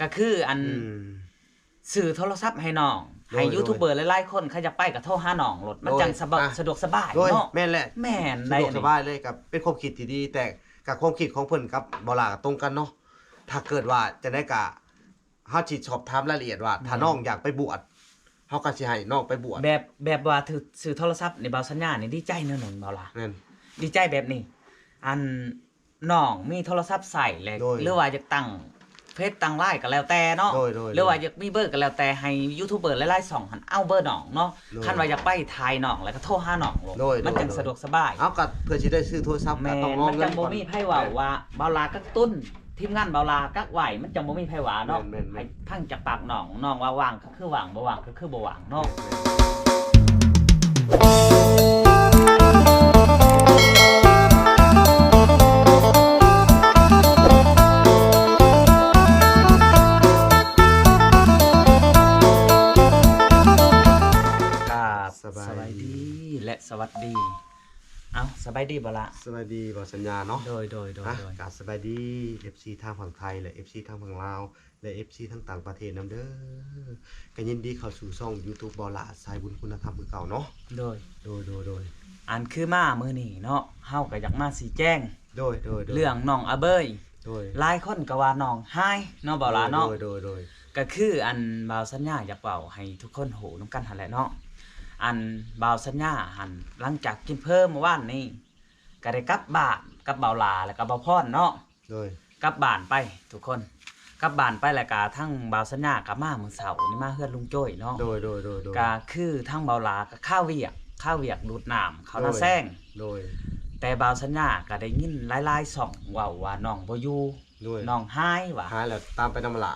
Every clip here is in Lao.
ກໍຄືອັນ ອືມ ຊື້ໂທລະສັບໃຫ້ນ້ອງ ໂດຍ ໃຫ້ ໂດຍ ຢູທູບເບີຫຼາຍໆຄົນ ເຂົາຢາກໄປກໍໂທຫານ້ອງໂລດ ມັນ ໂດຍ ຈັ່ງສະບາຍ ອ່ະ ສະດວກສະບາຍ ໂດຍ ເນາະ ແມ່ນແຫຼະ ແມ່ນ ສະດວກ ໄດ້ ສະບາຍເລີຍ ກໍເປັນຄວາມຄິດທີ່ດີ ແຕ່ກໍຄວາມຄິດຂອງເພິ່ນກັບບ່າວຫຼ້າກໍຕົງກັນເນາະ. ຖ້າເກີດວ່າຈັ່ງໃດກໍ ເຮົາຊິສອບຖາມລາຍລະອຽດວ່າ ແມ່ນ ຖ້ານ້ອງຢາກໄປບວດ ເຮົາກໍຊິໃຫ້ນ້ອງໄປບວດ ແບບ ແບບວ່າຖື ຊື້ໂທລະສັບນີ້ ບ່າວສັນຍານີ້ດີໃຈແນວໜຶ່ງ ບ່າວຫຼ້າ ແມ່ນ ດີໃຈແບບນີ້ ອັນ ນ້ອງມີໂທລະສັບໃຊ້ແລ້ວ ໂດຍ ຫຼືວ່າຢາກຕັ້ງເຟສຕັ້ງລາຍກໍແລ້ວແຕ່ເນາະ ໂດຍ ໂດຍ ຫຼືວ່າ ໂດຍ ຢາກມີເບີກໍແລ້ວແຕ່ ໃຫ້ຢູທູບເບີຫຼາຍໆຊ່ອງຫັ້ນເອົາເບີນ້ອງເນາະ ໂດຍ ຄັນວ່າຢາກໄປຖ່າຍນ້ອງ ແລ້ວກໍໂທຫານ້ອງໂລດ ໂດຍ ມັນຈັ່ງ ໂດຍ ສະດວກສະບາຍ ເອົາ ກໍເພື່ອຊິໄດ້ຊື້ໂທລະສັບ ແມ່ນ ກໍຕ້ອງ ມັນຈັ່ງບໍ່ມີໃຜເວົ້າວ່າບ່າວຫຼ້າກັກຕຸນ ທີມງານບ່າວຫຼ້າກັກໄວ້ ມັນຈັ່ງບໍ່ມີໃຜວ່າເນາະ ແມ່ນໆໆ ໃຫ້ຟັງຈາກປາກນ້ອງ ນ້ອງວ່າວ່າງ ຄືວ່າງ ບໍ່ວ່າງກໍຄືບໍ່ວ່າງເນາະ ກາບສະບາຍດີ ສະບາຍດີ ແລະ ສະຫວັດດີ ເອົ້າ ສະບາຍດີບໍ່ລະ? ສະບາຍດີ ບ່າວສັນຍາເນາະ ໂດຍ ໂດຍ ໂດຍ ອ່ະ ໂດຍ ກາບສະບາຍດີ ເອັຟຊີ ທາງຝັ່ງໄທ ແລະ ເອັຟຊີ ທາງຝັ່ງລາວ ແລະ ເອັຟຊີ ທາງຕ່າງປະເທດນຳເດີ ກໍຍິນດີເຂົ້າສູ່ຊ່ອງຢູທູບບ່າວຫຼ້າ ສາຍບຸນຄຸນນະທຳຄືເກົ່າເນາະ ໂດຍ ໂດຍ ໂດຍ ໂດຍ ອັນຄືມາມື້ນີ້ເນາະ ເຮົາກໍຢາກມາຊີ້ແຈງ ໂດຍ ໂດຍ ໂດຍ ເລື່ອງນ້ອງອາເບີຍ ໂດຍ ຫຼາຍຄົນກໍວ່ານ້ອງຫາຍເນາະ ບ່າວຫຼ້າເນາະ ໂດຍ ໂດຍ ໂດຍ ກໍຄືອັນບ່າວສັນຍາຢາກເວົ້າໃຫ້ທຸກຄົນຮູ້ນຳກັນຫັ້ນແຫຼະເນາະ ອັນບ່າວສັນຍາຫັ້ນ ຫຼັງຈາກກິນເພີມື້ວານນີ້ ກໍໄດ້ກັບບ້ານກັບບ່າວຫຼ້າ ແລ້ວກໍບ່າວພອນເນາະ ໂດຍ ກັບບ້ານໄປທຸກຄົນ ກັບບ້ານໄປ ແລ້ວກໍທັງບ່າວສັນຍາກໍມາມື້ເຊົ້ານີ້ ມາເຮືອນລຸງໂຈ້ຍເນາະ ໂດຍ ໂດຍ ໂດຍ ໂດຍ ກໍຄືທັງບ່າວຫຼ້າກໍຄາວຽກ ຄາວຽກດູດນ້ຳເຂົ້ານາແຊງ ໂດຍ ແຕ່ບ່າວສັນຍາກໍໄດ້ຍິນຫຼາຍໆຊ່ອງເວົ້າວ່ານ້ອງບໍ່ຢູ່ ໂດຍ ນ້ອງຫາຍວ່າ ຫາຍແລ້ວຕາມໄປນຳຫຼ້າ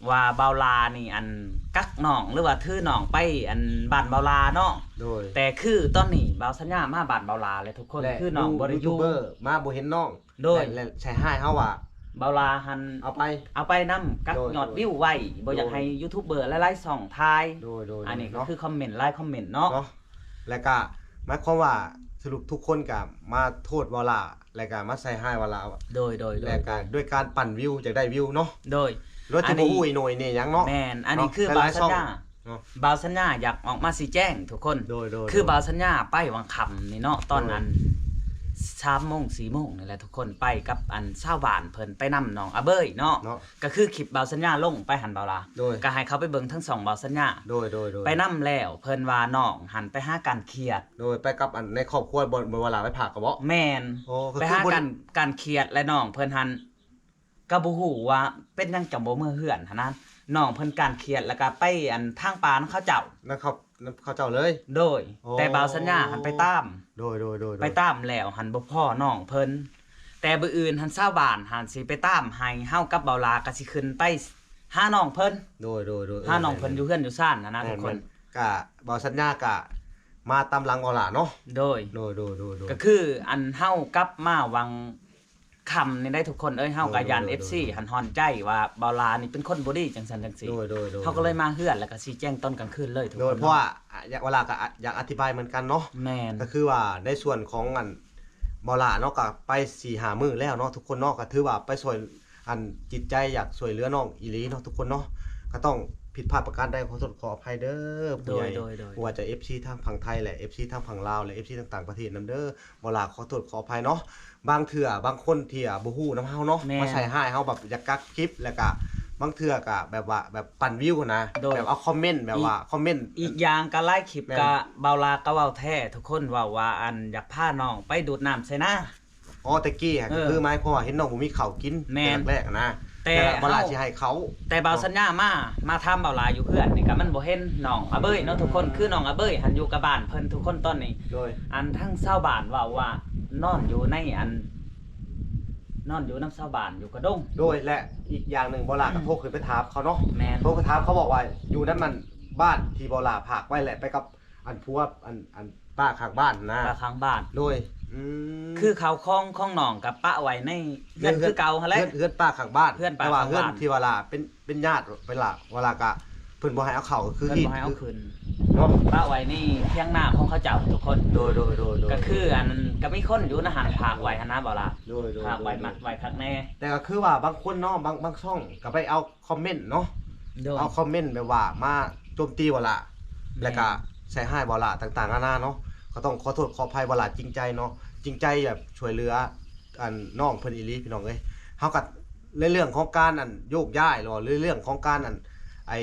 ວ່າບ່າວຫຼ້ານີ້ ອັນ ກັກນ້ອງ ຫຼືວ່າຖືນ້ອງໄປ ອັນ ບ້ານບ່າວຫຼ້າເນາະ ໂດຍ ແຕ່ຄືຕອນນີ້ບ່າວສັນຍາມາບ້ານບ່າວຫຼ້າແລ້ວທຸກຄົນ ແລະ ຄືນ້ອງບໍ່ໄດ້ຢູ່ ຢູທູບເບີມາບໍ່ເຫັນນ້ອງ ໂດຍ ແລະ ແລະໃສ່ຮ້າຍເຮົາວ່າບ່າວຫຼ້າຫັ້ນເອົາໄປ ເອົາໄປນຳ ກັກ ໂດຍ ຍອດ ໂດຍ ວິວໄວ້ ບໍ່ຢາກໃຫ້ ໂດຍ ຢູທູບເບີຫຼາຍໆຊ່ອງຖ່າຍ ໂດຍ ໂດຍ ອັນນີ້ ໂດຍ ກໍ ເນາະ ຄືຄອມເມັນຫຼາຍຄອມເມັນເນາະ ເນາະ ແລ້ວກໍໝາຍຄວາມວ່າສະຫຼຸບທຸກຄົນກໍມາໂທດບ່າວຫຼ້າ ແລ້ວກໍມາໃສ່ຮ້າຍວ່າລາວ ໂດຍ ໂດຍ ໂດຍ ແລ້ວກໍດ້ວຍການປັ່ນວິວ ຢາກໄດ້ວິວເນາະ ໂດຍ ໂດຍທີ່ບໍ່ຮູ້ອີໂໜ່ອີເໜ່ຫຍັງເນາະ ແມ່ນ ອັນນີ້ຄືບ່າວສັນຍາ ເນາະ ບ່າວສັນຍາຢາກອອກມາຊີ້ແຈງທຸກຄົນ ໂດຍ ໂດຍ ຄືບ່າວສັນຍາໄປຫວ່າງຄ່ຳນີ້ເນາະ ຕອນນັ້ນ ໂດຍ ສາມໂມງ ສີ່ໂມງນີ້ແຫຼະທຸກຄົນ ໄປກັບອັນຊາວບ້ານເພິ່ນ ໄປນຳນ້ອງອາເບີຍເນາະ ເນາະ ກໍຄືຄລິບບ່າວສັນຍາລົງໄປຫັ້ນ ບ່າວຫຼ້າ ໂດຍ ກໍໃຫ້ເຂົາໄປເບິ່ງທັງຊ່ອງບ່າວສັນຍາ ໂດຍ ໂດຍ ໂດຍ ໄປນຳແລ້ວ ເພິ່ນວ່ານ້ອງຫັ້ນໄປຫາການຄຽດ ໂດຍ ໄປກັບອັນໃນຄອບຄົວ ບໍ່ ບໍ່ວ່າຫຼ້າໄປພາກກໍບໍ່ ແມ່ນ ໂອ້ ກໍ ໄປ ຄື ຫາ ບໍ່ ການ ການຄຽດ ແລະ ນ້ອງເພິ່ນຫັ້ນກໍບໍ່ຮູ້ວ່າເປັນຫຍັງຈັ່ງບໍ່ເມືອເຮືອນຫັ້ນນະ ນ້ອງເພິ່ນການຄຽດ ແລ້ວກໍໄປອັນທາງປ່ານຳເຂົາເຈົ້າ ນຳເຂົາ ນຳເຂົາເຈົ້າເລີຍ ໂດຍ ໂອ້ ແຕ່ບ່າວສັນຍາຫັ້ນໄປຕາມ ໂດຍ ໂດຍ ໂດຍ ໂດຍ ໄປຕາມແລ້ວຫັ້ນບໍ່ພໍ້ນ້ອງເພິ່ນ ແຕ່ມື້ອື່ນຫັ້ນຊາວບ້ານຫັ້ນຊິໄປຕາມໃຫ້ ເຮົາກັບບ່າວຫຼ້າກໍຊິຂຶ້ນໄປຫານ້ອງເພິ່ນ ໂດຍ ໂດຍ ໂດຍ ຫານ້ອງເພິ່ນ ເອີ ຢູ່ເຮືອນຢູ່ຊານຫັ້ນນະ ແມ່ນ ທຸກຄົນ ແມ່ນ ກະບ່າວສັນຍາກະມາຕາມຫຼັງບ່າວຫຼ້າເນາະ ໂດຍ ໂດຍ ໂດຍ ໂດຍ ໂດຍ ກໍຄືອັນເຮົາກັບມາຫວ່າງຄ່ຳນີ້ໄດ໋ທຸກຄົນເອີຍ ເຮົາກໍຢ້ານ ໂດຍ ໂດຍ ເອັຟຊີຫັ້ນຮ້ອນໃຈວ່າບ່າວຫຼ້ານີ້ເປັນຄົນບໍ່ດີຈັ່ງຊັ້ນຈັ່ງຊີ້ ໂດຍ ໂດຍ ໂດຍ ເຮົາກໍເລີຍມາເຮືອນ ແລ້ວກໍຊີ້ແຈງຕອນກາງຄືນເລີຍທຸກຄົນ ໂດຍ ເນາະ ເພາະວ່າ ອ່າ ບ່າວຫຼ້າກໍ ອ່າ ຢາກອະທິບາຍເໝືອນກັນເນາະ ແມ່ນ ກໍຄືວ່າໃນສ່ວນຂອງອັນ ບ່າວຫຼ້າເນາະ ກໍໄປສີ່ຫ້າມື້ແລ້ວເນາະທຸກຄົນເນາະ ກໍຖືວ່າໄປຊ່ວຍ ອັນຈິດໃຈຢາກຊ່ວຍເຫຼືອນ້ອງອີ່ຫຼີເນາະທຸກຄົນເນາະ ກໍຕ້ອງຜິດພາດປະການໃດຂໍໂທດຂໍອະໄພເດີ ຜູ້ໃຫຍ່ ໂດຍ ໂດຍ ໂດຍ ບໍ່ວ່າຈະ ເອັຟຊີ ທາງຝັ່ງໄທ ແລະ ເອັຟຊີ ທາງຝັ່ງລາວ ແລະ ເອັຟຊີ ທາງຕ່າງປະເທດນຳເດີ ບ່າວຫຼ້າຂໍໂທດຂໍອະໄພເນາະ ບາງເທື່ອບາງຄົນທີ່ ອາ ບໍ່ຮູ້ນຳເຮົາເນາະ ແມ່ນ ມາໃສ່ຮ້າຍເຮົາ ແບບຢາກກັກຄລິບ ແລ້ວກະບາງເທື່ອກະແບບວ່າ ແບບປັ່ນວິວຫັ້ນນະ ໂດຍ ແບບເອົາຄອມເມັນ ແບບວ່າ ອີກ ຄອມເມັນ ອີກຢ່າງກະຫຼາຍຄລິບ ແມ່ນ ກະບ່າວຫຼ້າກະເວົ້າແທ້ທຸກຄົນ ເວົ້າວ່າ ອັນ ຢາກພານ້ອງໄປດູດນ້ຳໃສ່ນາ ອໍ ແຕ່ກີ້ຫັ້ນ ເອີ ກໍຄືໝາຍຄວາມວ່າເຫັນນ້ອງບໍ່ມີເຂົ້າກິນ ແມ່ນ ແຕ່ແລກໆຫັ້ນນະ ແຕ່ ແຕ່ບ່າວຫຼ້າ ເຮົາ ຊິໃຫ້ເຂົ້າ ແຕ່ບ່າວສັນຍາມາ ມາຖາມບ່າວຫຼ້າຢູ່ເຮືອນນີ້ກໍມັນບໍ່ເຫັນນ້ອງອາເບີຍເນາະທຸກຄົນ ຄືນ້ອງອາເບີຍຫັ້ນຢູ່ກັບບ້ານເພິ່ນທຸກຄົນຕອນນີ້ ໂດຍ ອັນທັງຊາວບ້ານເວົ້າວ່ານອນຢູ່ໃນອັນ ນອນຢູ່ນຳຊາວບ້ານຢູ່ກະດົງ ໂດຍ ແລະ ອີກຢ່າງໜຶ່ງບ່າວຫຼ້າກໍ ອືມ ໂທຂຶ້ນໄປຖາມເຂົາເນາະ ແມ່ນ ໂທໄປຖາມເຂົາບອກວ່າຢູ່ນຳອັນບ້ານທີ່ບ່າວຫຼ້າຝາກໄວ້ ແລະ ໄປກັບ ອັນຜົວ ອັນ ອັນປ້າຂ້າງບ້ານນະ ປ້າຂ້າງບ້ານ ໂດຍ ອືມ ຄືເຂົ້າຂອງຂອງນ້ອງກໍປະໄວ້ໃນເຮືອນ ໃນເຮືອນ ຄືເກົ່າຫັ້ນແຫຼະ ເຮືອນ ເຮືອນປ້າຂ້າງບ້ານ ເຮືອນປ້າ ແຕ່ວ່າ ຂ້າງບ້ານ ເຮືອນທີ່ວ່າລະເປັນ ເປັນຍາດເວລາ ເວລາກໍເພິ່ນບໍ່ໃຫ້ເອົາເຂົ້າ ກໍຄື ເພິ່ນບໍ່ໃຫ້ເອົາຂຶ້ນ ເນາະ ປະໄວ້ນີ້ຖຽງນາຂອງເຂົາເຈົ້າທຸກຄົນ. ໂດຍ ໂດຍ ໂດຍ ໂດຍ ກໍຄືອັນ ກໍມີຄົນຢູ່ໃນຫັ້ນຝາກໄວ້ຫັ້ນນະ ບໍ່ລະ ໂດຍ ໂດຍ ຝາກໄວ້ ໂດຍ ມັດໄວ້ຄັກແນ່. ແຕ່ກໍຄືວ່າບາງຄົນເນາະ ບາງ ບາງຊ່ອງກໍໄປເອົາຄອມເມັນເນາະ ໂດຍ ເອົາຄອມເມັນແບບວ່າມາໂຈມຕີບໍ່ລະ ແມ່ນ ແລ້ວກໍໃສ່ຮ້າຍບໍ່ລະຕ່າງໆນານາເນາະ. ກໍຕ້ອງຂໍໂທດຂໍອະໄພ ບໍ່ລະຈິງໃຈເນາະ ຈິງໃຈແບບຊ່ວຍເຫຼືອອັນນ້ອງເພິ່ນອີ່ຫຼີພີ່ນ້ອງເອີຍ. ເຮົາກໍໃນເລື່ອງຂອງການອັນໂຍກຍ້າຍ ຫຼືວ່າເລື່ອງຂອງການອັນ ໄອ້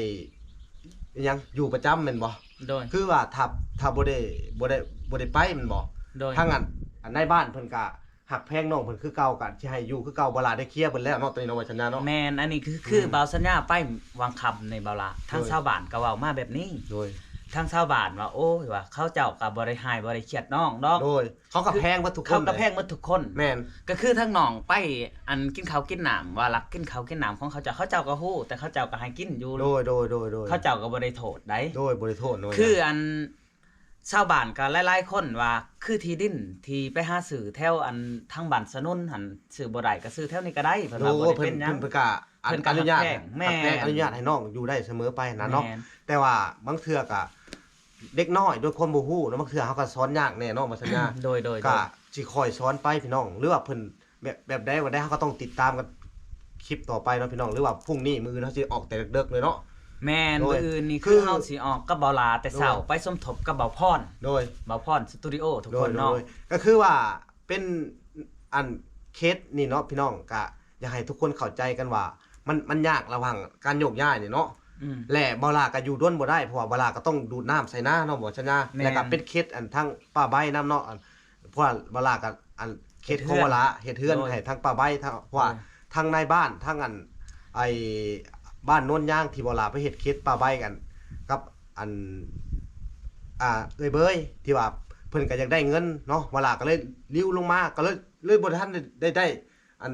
ອີຫຍັງ ຢູ່ປະຈຳແມ່ນບໍ່? ໂດຍ ຄືວ່າຖ້າ ຖ້າບໍ່ໄດ້ ບໍ່ໄດ້ ບໍ່ໄດ້ໄປແມ່ນບໍ່? ໂດຍ ທາງອັນ ອັນນາຍບ້ານເພິ່ນກະຮັກແພງນ້ອງເພິ່ນຄືເກົ່າ ກະຊິໃຫ້ຢູ່ຄືເກົ່າ. ບໍ່ລະໄດ້ເຄຍເບິດແລ້ວເນາະ ໂຕນີ້ເນາະ ວ່າຊັ້ນນະເນາະ. ແມ່ນ ອັນນີ້ຄື ຄື ອືມ ບ່າວສັນຍາໄປຫວ່າງຄ່ຳນີ້ ບ່າວລາ ທາງ ໂດຍ ຊາວບ້ານກໍເວົ້າມາແບບນີ້. ໂດຍ ທາງຊາວບ້ານວ່າ ໂອ້ຍ ວ່າເຂົາເຈົ້າກໍບໍ່ໄດ້ຮ້າຍບໍ່ໄດ້ຄຽດນ້ອງດອກ. ໂດຍ ເຂົາກໍແພງເບິດທຸກຄົນ ເຂົາກໍແພງເບິດທຸກຄົນ. ແມ່ນ ກໍຄືທາງນ້ອງໄປອັນກິນເຂົ້າກິນນ້ຳ ວ່າລັກກິນເຂົ້າກິນນ້ຳຂອງເຂົາເຈົ້າ ເຂົາເຈົ້າກໍຮູ້ ແຕ່ເຂົາເຈົ້າກໍໃຫ້ກິນຢູ່. ໂດຍ ໂດຍ ໂດຍ ໂດຍ ເຂົາເຈົ້າກໍບໍ່ໄດ້ໂທດໃດ. ໂດຍ ບໍ່ໄດ້ໂທດ ໂດຍ ຄືອັນຊາວບ້ານກໍຫຼາຍໆຄົນວ່າ ຄືທີ່ດິນທີ່ໄປຫາຊື້ແຖວອັນທາງບ້ານສະໜຸນຫັ້ນ ຊື້ບໍ່ໄດ້ກໍຊື້ແຖວນີ້ກໍໄດ້ ເພິ່ນວ່າບໍ່ໄດ້ເປັນຫຍັງ. ໂດຍ ເພິ່ນ ເພິ່ນກໍອັນ ເພິ່ນກໍ ອະນຸຍາດ ຮັກແພງ ແມ່ນ ຮັກແພງ ອະນຸຍາດໃຫ້ນ້ອງຢູ່ໄດ້ສະເໝີໄປຫັ້ນນະເນາະ. ແມ່ນ ແຕ່ວ່າບາງເທື່ອກໍ ເດັກນ້ອຍດ້ວຍຄວາມບໍ່ຮູ້ເນາະ ບາງເທື່ອເຮົາກໍສອນຍາກແດ່ເນາະ ວ່າຊັ້ນນະ. ໂດຍ ໂດຍ ໂດຍ ກໍຊິຄ່ອຍສອນໄປພີ່ນ້ອງ ຫຼືວ່າເພິ່ນແບບ ແບບໃດ ວ່າໃດ ເຮົາກໍຕ້ອງຕິດຕາມກັນຄລິບຕໍ່ໄປເນາະພີ່ນ້ອງ ຫຼືວ່າພລຸ່ງນີ້ມື້ອື່ນເຮົາຊິອອກແຕ່ເດິກໆເລີຍເນາະ. ແມ່ນ ໂດຍ ມື້ອື່ນນີ້ຄື ຄືເຮົາຊິອອກກັບບ່າວຫຼ້າແຕ່ເຊົ້າ ໂດຍ ໄປສົມທົບກັບບ່າວພອນ. ໂດຍ ບ່າວພອນສະຕູດິໂອທຸກຄົນເນາະ. ໂດຍ ໂດຍ ໂດຍ ກໍຄືວ່າເປັນອັນເຂດນີ້ເນາະພີ່ນ້ອງ ກະ ຢາກໃຫ້ທຸກຄົນເຂົ້າໃຈກັນວ່າ ມັນ ມັນຍາກລະຫວ່າງການໂຍກຍ້າຍນີ້ເນາະ. ອືມ ແລະ ບ່າວຫຼ້າກໍຢູ່ດົນບໍ່ໄດ້ ເພາະວ່າບ່າວຫຼ້າກໍຕ້ອງດູດນ້ຳໃສ່ນາເນາະ ບໍ່ສັນຍາ. ແມ່ນ ແລ້ວກໍເປັນເຂດອັນທາງປ່າໄມ້ນຳເນາະ ອັນ ເພາະວ່າບ່າວຫຼ້າກໍອັນເຂດຂອງບ່າວຫຼ້າເຮັດເຮືອນ ໂດຍ ໃຫ້ທາງປ່າໄມ້ ທາງ ເພາະວ່າ ໂດຍ ທາງນາຍບ້ານ ທາງອັນ ໄອ້ ບ້ານໂນນຍາງທີ່ບ່າວຫຼ້າໄປເຮັດເຂດປ່າໄມ້ກັນກັບອັນ ອ່າ ເອື້ອຍເບີຍ ທີ່ວ່າເພິ່ນກໍຢາກໄດ້ເງິນເນາະ ບ່າວຫຼ້າກໍເລີຍລິ້ວລົງມາ ກໍເລີຍ ເລີຍບໍ່ທັນໄດ້ ໄດ້ ໄດ້ ອັນ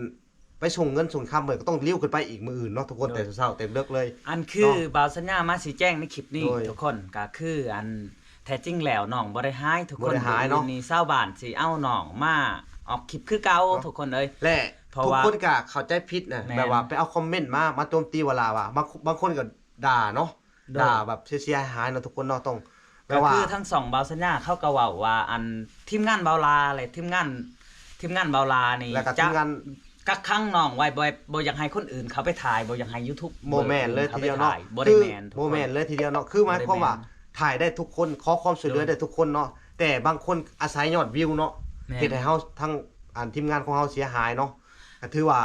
ໄປສົ່ງເງິນສົ່ງຄຳ ເພິ່ນກໍຕ້ອງລິ້ວຂຶ້ນໄປອີກມື້ອື່ນເນາະທຸກຄົນ. ໂດຍ ແຕ່ເຊົ້າແຕ່ເດິກເລີຍ. ອັນຄື ເນາະ ບ່າວສັນຍາມາຊີ້ແຈງໃນຄລິບນີ້ ໂດຍ ທຸກຄົນ ກໍຄືອັນແທ້ຈິງແລ້ວນ້ອງບໍ່ໄດ້ຮ້າຍທຸກຄົນ. ບໍ່ໄດ້ຮ້າຍເນາະ ມື້ອື່ນນີ້ຊາວບ້ານຊິເອົານ້ອງມາອອກຄລິບຄືເກົ່າ ເນາະ ທຸກຄົນເອີຍ. ແລະ ເພາະວ່າທຸກຄົນກໍເຂົ້າໃຈຜິດນະ ແມ່ນ ແບບວ່າໄປເອົາຄອມເມັນມາ ມາໂຈມຕີບ່າວຫຼ້າວ່າ ບາງ ບາງຄົນກໍ ດ່າເນາະ ໂດຍ ດ່າແບບເສຍຫາຍເນາະທຸກຄົນເນາະ. ຕ້ອງ ແບບວ່າ ກໍຄືທັງຊ່ອງບ່າວສັນຍາເຂົາກໍເວົ້າວ່າ ອັນ ທີມງານບ່າວຫຼ້າ ແລະ ທີມງານ ທີມງານບ່າວຫຼ້ານີ້ ແລ້ວກໍ ຈະ ທີມງານ ກັກຂັງນ້ອງໄວ້ ບໍ່ ບໍ່ຢາກໃຫ້ຄົນອື່ນເຂົ້າໄປຖ່າຍ ບໍ່ຢາກໃຫ້ຢູທູບ ບໍ່ແມ່ນເລີຍທີດຽວເນາະ. ບໍ່ໄດ້ແມ່ນ ຄືບໍ່ແມ່ນເລີຍທີດຽວເນາະ ຄືໝາຍຄວາມວ່າ ໂດຍ ແມ່ນ ຖ່າຍໄດ້ທຸກຄົນ ຂໍຄວາມຊ່ວຍເຫຼືອ ໂດຍ ໄດ້ທຸກຄົນເນາະ ແຕ່ບາງຄົນອາໄສຍອດວິວເນາະ ແມ່ນ ເຮັດໃຫ້ເຮົາທັງ ອັນ ທີມງານຂອງເຮົາເສຍຫາຍເນາະ. ກໍຖືວ່າ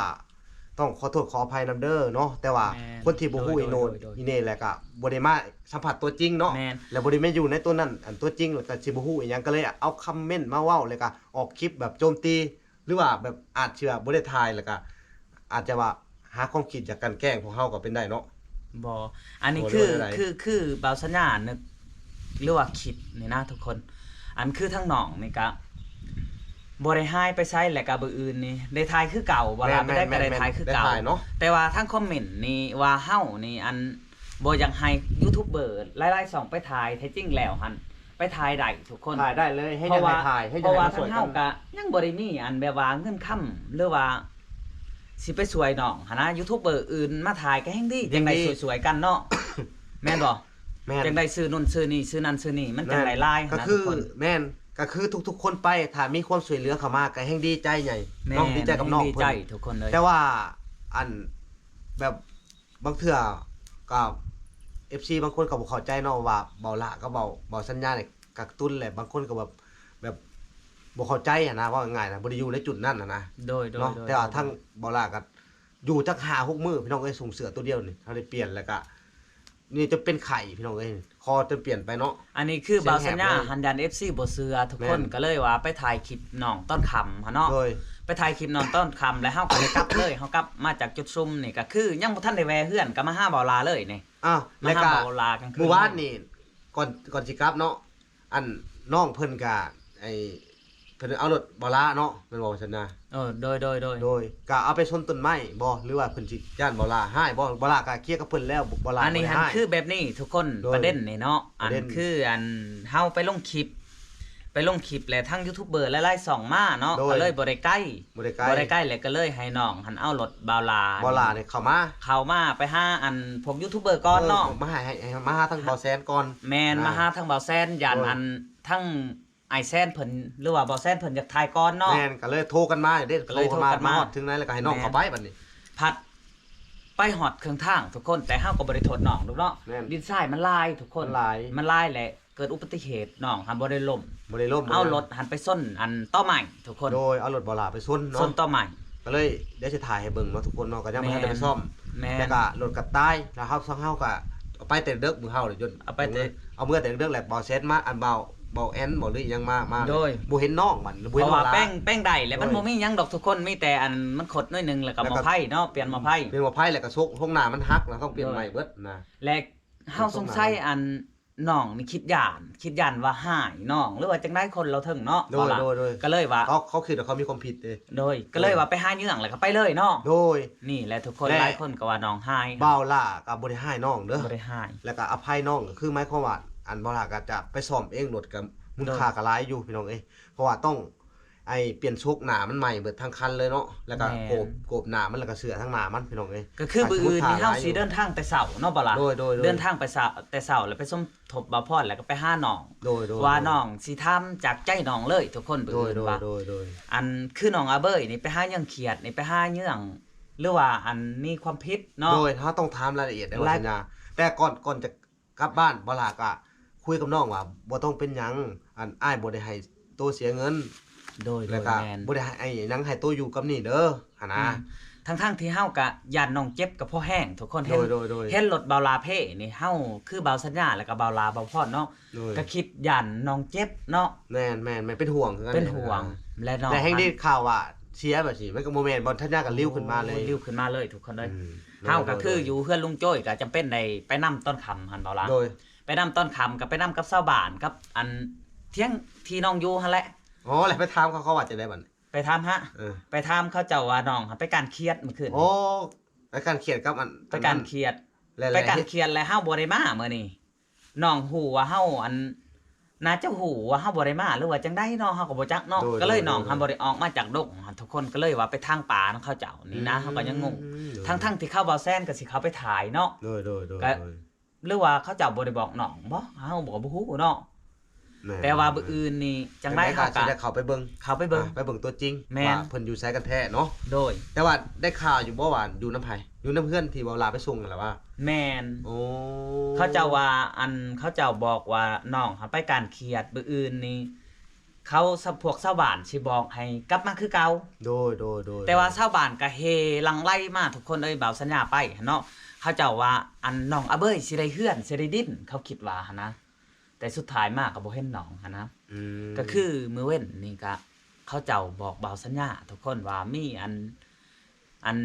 ຕ້ອງຂໍໂທດຂໍອະໄພນຳເດີເນາະ ແຕ່ວ່າ ແມ່ນ ຄົນທີ່ບໍ່ຮູ້ ໂດຍ ອີໂນ ໂດຍ ໂດຍ ອີເນ ແລ້ວກໍບໍ່ໄດ້ມາສຳຜັດຕົວຈິງເນາະ ແມ່ນ ແລ້ວບໍ່ໄດ້ມາຢູ່ໃນຕົວນັ້ນ ອັນຕົວຈິງ ແລ້ວກໍຊິບໍ່ຮູ້ອີ່ຫຍັງ ກໍເລີຍເອົາຄອມເມັນມາເວົ້າ ແລ້ວກໍອອກຄລິບແບບໂຈມຕີ ຫຼືວ່າແບບອາດຊິວ່າບໍ່ໄດ້ຖ່າຍ ແລ້ວກໍອາດຈະວ່າຫາຄວາມຄິດຢາກກັ່ນແກ້ງພວກເຮົາກໍເປັນໄດ້ເນາະ. ບໍ່ ອັນນີ້ ບໍ່ ຄື ຫຼືວ່າແນວໃດ ຄື ຄືບ່າວສັນຍານຶກ ຫຼືວ່າຄິດນີ້ນະທຸກຄົນ ອັນຄືທາງນ້ອງນີ້ກະບໍ່ໄດ້ຫາຍໄປໃສ ແລ້ວກະມື້ອື່ນນີ້ໄດ້ຖ່າຍຄືເກົ່າ ບໍ່ລະ ແມ່ນ ໄປໃດກໍໄດ້ ແມ່ນ ແມ່ນ ຖ່າຍຄືເກົ່າ ໄດ້ຖ່າຍເນາະ. ແຕ່ວ່າທາງຄອມເມັນນີ້ວ່າເຮົານີ້ ອັນ ບໍ່ຢາກໃຫ້ຢູທູບເບີຫຼາຍໆຊ່ອງໄປຖ່າຍ ແທ້ຈິງແລ້ວຫັ້ນໄປຖ່າຍໄດ້ທຸກຄົນ ຖ່າຍໄດ້ເລີຍ ເຮັດຫຍັງໃຫ້ຖ່າຍ ເຮັດຫຍັງໃຫ້ມາຊ່ວຍກັນ. ເພາະວ່າທາງເຮົາກະຍັງບໍ່ໄດ້ມີ ອັນ ແບບວ່າເງິນຄຳ ຫຼືວ່າຊິໄປຊ່ວຍນ້ອງຫັ້ນນະ ຢູທູບເບີອື່ນມາຖ່າຍກໍແຮ່ງດີ ຈັ່ງໄດ້ຊ່ວຍໆກັນເນາະ ແມ່ນບໍ່? ແມ່ນ ຈັ່ງໄດ້ຊື້ໂນ່ນຊື້ນີ້ ຊື້ນັ້ນຊື້ນີ້ ມັນຈັ່ງໄດ້ຫຼາຍ ກໍຄື ຫັ້ນນະທຸກຄົນ ແມ່ນ ກໍຄືທຸກໆຄົນໄປ ຖ້າມີຄວາມຊ່ວຍເຫຼືອເຂົ້າມາກໍແຮ່ງດີໃຈໃຫຍ່ເນາະ ແມ່ນ ດີໃຈກັບນ້ອງເພິ່ນ ດີໃຈທຸກຄົນເລີຍ. ແຕ່ວ່າ ອັນ ແບບ ບາງເທື່ອກໍ ເອັຟຊີ ບາງຄົນກໍບໍ່ເຂົ້າໃຈເນາະ ວ່າບ່າວຫຼ້າກັບບ່າວ ບ່າວສັນຍານີ້ກັກຕຸນແຫຼະ ບາງຄົນກໍແບບ ແບບບໍ່ເຂົ້າໃຈຫັ້ນນະ ເວົ້າງ່າຍໆນະ ບໍ່ໄດ້ຢູ່ໃນຈຸດນັ້ນຫັ້ນນະ ໂດຍ ໂດຍ ເນາະ ໂດຍ ແຕ່ວ່າ ໂດຍ ທາງບ່າວຫຼ້າກໍ ຢູ່ຈັກຫ້າຫົກມື້ ພີ່ນ້ອງເອີຍ ນຸ່ງເສື້ອຕົວດຽວນີ້ ເຮົາໄດ້ປ່ຽນ ແລ້ວກະ ນີ້ຈົນເປັນໄຂ້ ພີ່ນ້ອງເອີຍ ຄໍຈົນປ່ຽນໄປເນາະ. ອັນນີ້ຄືບ່າວສັນຍາ ຫັນຢ້ານເອັຟຊີບໍ່ເຊື່ອ ທຸກຄົນກໍເລີຍວ່າໄປຖ່າຍຄລິບນ້ອງຕອນຄ່ຳຫັ້ນເນາະ ໂດຍ ໄປຖ່າຍຄລິບນ້ອງຕອນຄ່ຳ ແລ້ວເຮົາກໍໄດ້ກັບເລີຍ ເຮົາກັບມາຈາກຈຸດຊຸມນີ້ ກໍຄືຍັງບໍ່ທັນໄດ້ແວ່ເຮືອນ ກໍມາຫາບ່າວຫຼ້າເລີຍນີ້ ອ້າວ ແລ້ວກໍມື້ວານນີ້ ກ່ອນ ກ່ອນຊິກັບເນາະ ອັນ ນ້ອງເພິ່ນກະ ໄອ້ ເພິ່ນເອົາລົດບ່າວຫຼ້າເນາະ ແມ່ນບໍ່ວ່າຊັ້ນນະ? ເອີ ໂດຍ ໂດຍ ໂດຍ ໂດຍ ກະເອົາໄປຊົນຕົ້ນໄມ້ບໍ່ ຫຼືວ່າເພິ່ນຊິຢ້ານບ່າວຫຼ້າຮ້າຍບໍ່? ບ່າວຫຼ້າກະເຄຍກັບເພິ່ນແລ້ວ ບ່າວຫຼ້າ ອັນນີ້ຫັ້ນຄືແບບນີ້ທຸກຄົນ ໂດຍ ປະເດັນນີ້ເນາະ ປະເດັນ ອັນຄື ອັນ ເຮົາໄປລົງຄລິບ ໄປລົງຄລິບ ແລະ ທັງຢູທູບເບີຫຼາຍໆຊ່ອງມາເນາະ ໂດຍ ກໍເລີຍບໍ່ໄດ້ໄກ ບໍ່ໄດ້ໄກ ບໍ່ໄດ້ໄກ ແລະ ກໍເລີຍໃຫ້ນ້ອງຫັ້ນເອົາລົດບ່າວຫຼ້າ ບ່າວຫຼ້ານີ້ເຂົ້າມາ ເຂົ້າມາໄປຫາອັນພວກຢູທູບເບີກ່ອນເນາະ ເອີ ມາໃຫ້ ໃຫ້ ໃຫ້ມາຫາທາງ ອ່າ ບ່າວແຊນກ່ອນ ແມ່ນ ອ່າ ມາຫາທາງບ່າວແຊນ ຢ້ານ ໂດຍ ອັນທັງອ້າຍແຊນເພິ່ນ ຫຼືວ່າບ່າວແຊນເພິ່ນຢາກຖ່າຍກ່ອນເນາະ ແມ່ນ ກໍເລີຍໂທກັນມາເດ້ ກໍເລີຍໂທກັນມາ ໂທກັນມາຮອດເຖິງໃນ ແລ້ວກໍໃຫ້ນ້ອງ ແມ່ນ ເຂົ້າໄປບັດນີ້ ພັດໄປຮອດເຄິ່ງທາງທຸກຄົນ ແຕ່ເຮົາກໍບໍ່ໄດ້ໂທດນ້ອງດອກເນາະ ແມ່ນ ດິນຊາຍມັນຫຼາຍທຸກຄົນ ມັນຫຼາຍ ມັນຫຼາຍແຫຼະ ເກີດອຸບັດຕິເຫດ ນ້ອງຫາບໍ່ໄດ້ລົ້ມ ບໍ່ໄດ້ລົ້ມ ເອົາລົດຫັ້ນໄປຊົນອັນຕໍໄມ້ທຸກຄົນ ໂດຍ ເອົາລົດບ່າວຫຼ້າໄປຊົນເນາະ ຊົນຕໍໄມ້ ກໍເລີຍ ດຽວຊິຖ່າຍໃຫ້ເບິ່ງເນາະທຸກຄົນເນາະ ກໍຍັງບໍ່ທັນໄດ້ໄປ ແມ່ນ ສ້ອມ ແມ່ນ ແລ້ວກໍລົດກໍຕາຍ ແລ້ວເຮົາ ເຮົາກໍເອົາໄປແຕ່ເດິກ ມື້ເຮົານີ້ຈົນ ເອົາໄປແຕ່ ເອົາເມືອແຕ່ເດິກ ແລ້ວບ່າວແຊນມາ ອັນບ່າວ ບ່າວແອນບໍ່ ຫຼືອີ່ຫຍັງມາ ມາ ໂດຍ ບໍ່ເຫັນນ້ອງບັດ ບໍ່ເຫັນ ເພາະວ່າ ບ່າວຫຼ້າ ແປ້ງ ແປ້ງໄດ້ແລ້ວ ໂດຍ ມັນບໍ່ມີຫຍັງດອກທຸກຄົນ ມີແຕ່ອັນມັນຂົດໜ້ອຍໜຶ່ງ ແລ້ວກໍ ແລ້ວກໍ ໝໍ້ໄຟເນາະ ປ່ຽນໝໍ້ໄຟ ປ່ຽນໝໍ້ໄຟ ແລ້ວກໍຊົກ ໂຮງໜ້າມັນຫັກ ແລ້ວຕ້ອງປ່ຽນ ໂດຍ ໃໝ່ເບິດນະ ແລະ ເຮົາສົງໄສອັນນ້ອງນີ້ຄິດຢ້ານ ຄິດຢ້ານວ່າຮ້າຍນ້ອງ ຫຼືວ່າຈັ່ງໃດ ຄົນລາວເທິງເນາະ ໂດຍ ໂດຍ ໂດຍ ກໍເລີຍວ່າ ເຂົາ ເຂົາຄິດວ່າເຂົາມີຄວາມຜິດເດ້ ໂດຍ ກໍເລີຍວ່າໄປຫາເຍືອງ ແລ້ວກໍໄປເລີຍເນາະ ໂດຍ ນີ້ແຫຼະທຸກຄົນ ແລະ ຫຼາຍຄົນກໍວ່ານ້ອງຮ້າຍ ບ່າວຫຼ້າກໍບໍ່ໄດ້ຮ້າຍນ້ອງເດີ ບໍ່ໄດ້ຮ້າຍ ແລ້ວກໍອະໄພນ້ອງ ກໍຄືໝາຍຄວາມວ່າ ອັນບ່າວຫຼ້າກໍຈະໄປສ້ອມເອງ ລົດກໍມູນຄ່າ ໂດຍ ກໍຫຼາຍຢູ່ພີ່ນ້ອງເອີຍ ເພາະວ່າຕ້ອງ ໄອ້ປ່ຽນໂຊກໜ້າມັນໃໝ່ເບິດທັງຄັນເລີຍເນາະ ແລ້ວກໍ ແມ່ນ ໂກບ ໂກບໜ້າມັນ ແລ້ວກໍເສື້ອທາງໜ້າມັນ ພີ່ນ້ອງເອີຍ ກໍຄື ອາດຈະ ມື້ອື່ນນີ້ເຮົາຊິເດີນທາງແຕ່ເຊົ້າເນາະ ບໍ່ລະ ໂດຍ ໂດຍ ເດີນທາງໄປເຊົ້າ ແຕ່ເຊົ້າ ແລ້ວໄປສົມທົບບ່າວພອນ ແລ້ວກໍໄປຫານ້ອງ ໂດຍ ໂດຍ ວ່າ ໂດຍ ນ້ອງຊິຖາມຈາກໃຈນ້ອງເລີຍທຸກຄົນ ມື້ອື່ນວ່າ ໂດຍ ໂດຍ ອັນຄືນ້ອງອາເບີຍນີ້ໄປຫາເຍືອງຄຽດນີ້ ໄປຫາເຍືອງ ຫຼືວ່າອັນມີຄວາມຜິດເນາະ ໂດຍ ເຮົາຕ້ອງຖາມລາຍລະອຽດໃນ ລາຍ ສັນຍາ ແຕ່ກ່ອນ ກ່ອນຈະ ກັບບ້ານ ບ່າວຫຼ້າກໍຄຸຍກັບນ້ອງວ່າ ບໍ່ຕ້ອງເປັນຫຍັງ ອັນ ອ້າຍບໍ່ໄດ້ໃຫ້ໂຕເສຍເງິນ ໂດຍ ແລ້ວກໍ ໂດຍ ແມ່ນ ບໍ່ໄດ້ໃຫ້ຫຍັງ ໃຫ້ໂຕຢູ່ກັບນີ້ເດີ ຫັ້ນນະ ອືມ ທັງໆທີ່ເຮົາກໍຢ້ານນ້ອງເຈັບກໍພໍແຮງທຸກຄົນ ໂດຍ ໂດຍ ໂດຍ ເຫັນລົດບ່າວຫຼ້າເພນີ້ ເຮົາຄືບ່າວສັນຍາ ແລ້ວກໍບ່າວຫຼ້າ ບ່າວພອນເນາະ ໂດຍ ກໍຄິດຢ້ານນ້ອງເຈັບເນາະ ແມ່ນໆໆ ເປັນຫ່ວງຄືກັນ ເປັນຫ່ວງ ແລະ ນ້ອງ ແລະ ແຮ່ງໄດ້ຂ່າວວ່າເສຍແບບນີ້ ມັນກໍບໍ່ແມ່ນ ບ່າວສັນຍາກໍລິ້ວຂຶ້ນມາເລີຍ ໂອ້ ລິ້ວຂຶ້ນມາເລີຍທຸກຄົນເອີຍ ອືມ ເຮົາກໍຄືຢູ່ເຮືອນລຸງໂຈ້ຍ ກໍຈຳເປັນໄດ້ໄປນຳຕອນຄ່ຳຫັ້ນ ບ່າວຫຼ້າ ໂດຍ ໄປນຳຕອນຄ່ຳ ກໍໄປນຳກັບຊາວບ້ານ ກັບອັນທຽງທີ່ນ້ອງຢູ່ຫັ້ນແຫຼະ ອໍ ແລ້ວໄປຖາມເຂົາ ເຂົາວ່າຈັ່ງໃດບັດນີ້ ໄປຖາມຫາ ເອີ ໄປຖາມເຂົາເຈົ້າວ່ານ້ອງຫັ້ນໄປກ້ານຂຽດມື້ຄືນ ອໍ ໄປກ້ານຂຽດກັບອັນ ໄປກ້ານຂຽດ ແລ້ວ ແລ້ວ ໄປກ້ານຂຽດ ແລ້ວເຮົາບໍ່ໄດ້ມາມື້ນີ້ ນ້ອງຮູ້ວ່າເຮົາ ອັນ ໜ້າຈະຮູ້ວ່າເຮົາບໍ່ໄດ້ມາ ຫຼືວ່າຈັ່ງໃດເນາະ ເຮົາກໍບໍ່ຈັກເນາະ ໂດຍ ກໍເລີຍ ໂດຍ ນ້ອງຫັ້ນບໍ່ໄດ້ອອກມາຈາກດົງຫັ້ນ ທຸກຄົນກໍເລີຍວ່າໄປທາງປ່ານຳເຂົາເຈົ້ານີ້ນະ ອືມ ເຮົາກໍຍັງງົງ ໂດຍ ທັງໆທີ່ເຂົາ ບ່າວແຊນກໍຊິເຂົ້າໄປຖ່າຍເນາະ ໂດຍ ໂດຍ ໂດຍ ກໍ ໂດຍ ຫຼືວ່າເຂົາເຈົ້າບໍ່ໄດ້ບອກນ້ອງບໍ ເຮົາກໍບໍ່ຮູ້ເນາະ ແມ່ນ ແຕ່ວ່າມື້ອື່ນນີ້ຈັ່ງໃດ ຈັ່ງໃດກໍ ເຮົາກໍຊິໄດ້ເຂົ້າໄປເບິ່ງ ເຂົ້າໄປເບິ່ງ ອ່າ ໄປເບິ່ງຕົວຈິງ ແມ່ນ ວ່າເພິ່ນຢູ່ໃສກັນແທ້ເນາະ ໂດຍ ແຕ່ວ່າໄດ້ຂ່າວຢູ່ບໍ່ວ່າຢູ່ນຳໃຜ ຢູ່ນຳເຮືອນທີ່ບ່າວຫຼ້າໄປສົ່ງຫັ້ນລະຫວາ ແມ່ນ ໂອ້ ເຂົາເຈົ້າວ່າ ອັນ ເຂົາເຈົ້າບອກວ່ານ້ອງຫັ້ນໄປກ້ານຂຽດ ມື້ອື່ນນີ້ ເຂົາ ພວກຊາວບ້ານຊິບອກໃຫ້ກັບມາຄືເກົ່າ ໂດຍ ໂດຍ ໂດຍ ແຕ່ວ່າຊາວບ້ານກໍເຮຫຼັ່ງໄຫຼມາທຸກຄົນເອີຍ ບ່າວສັນຍາໄປຫັ້ນເນາະ ເຂົາເຈົ້າວ່າ ອັນ ນ້ອງອາເບີຍຊິໄດ້ເຮືອນ ຊິໄດ້ດິນ ເຂົາຄິດວ່າຫັ້ນນະ ແຕ່ສຸດທ້າຍມາກໍບໍ່ເຫັນນ້ອງຫັ້ນນະ ອືມ ກໍຄືມື້ເວັນນີ້ກໍເຂົາເຈົ້າບອກບ່າວສັນຍາທຸກຄົນວ່າມີອັນ ອັນ